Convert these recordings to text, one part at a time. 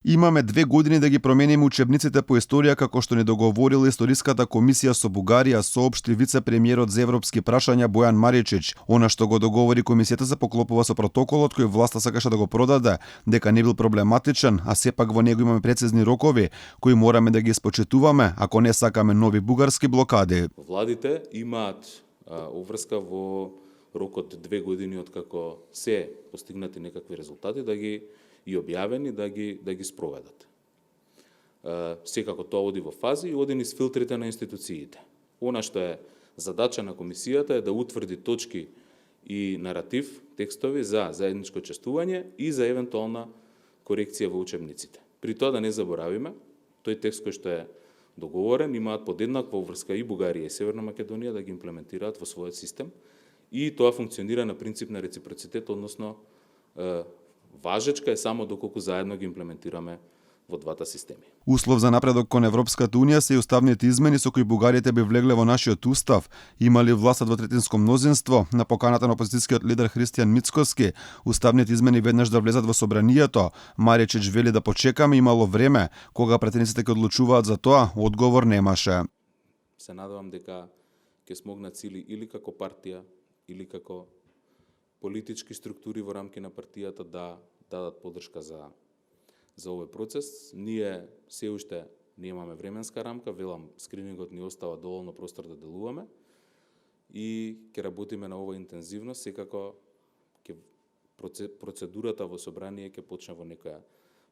Имаме 2 години да ги промениме учебниците по историја како што ни договорила Историската комисија со Бугарија, соопшти вице-премиерот за европски прашања Бојан Маричич. Она што го договори комисијата се поклопува со протоколот кој власта сакаше да го продаде, дека не бил проблематичен, а сепак во него имаме прецизни рокови кои мораме да ги испочитуваме ако не сакаме нови бугарски блокади. Владите имаат обврска во рокот 2 години од како се постигнати некакви резултати да ги и објавени да ги спроведат. Секако тоа оди во фази и оди низ филтрите на институциите. Она што е задача на комисијата е да утврди точки и наратив, текстови за заедничко честување и за евентуална корекција во учебниците. При тоа да не заборавиме, тој текст кој што е договорен имаат подеднаква врска и Бугарија и Северна Македонија да ги имплементираат во својот систем и тоа функционира на принцип на реципроцитет, односно важечка е само доколку заедно ги имплементираме во двата системи. Услов за напредок кон Европската унија се и уставните измени со кои бугарите би влегле во нашиот устав. Имали властат во третинско мнозинство, на поканата на опозицијскиот лидер Христијан Мицкоски, уставните измени веднаш да влезат во собранието. Маричич вели да почекаме, имало време, кога претениците ќе одлучуваат за тоа, одговор немаше. Се надевам дека ќе смогнат сили или како партија, или како политички структури во рамки на партијата да дадат поддршка за овој процес. Ние се уште немаме временска рамка, велам, скринингот ни остава доволно простор да делуваме и ќе работиме на ова интензивно, секако процедурата во собрание ќе почне во некоја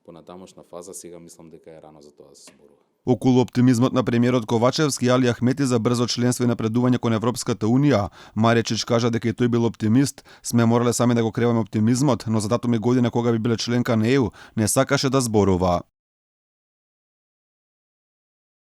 понатамошна фаза, сега мислам дека е рано за тоа да се зборува. Околу оптимизмот на премиерот Ковачевски и Али Ахмети за брзо членство и напредување кон Европската унија, Маричич кажа дека и тој бил оптимист. Сме морале сами да го креваме оптимизмот, но за датум и година кога би биле членка на ЕУ не сакаше да зборува.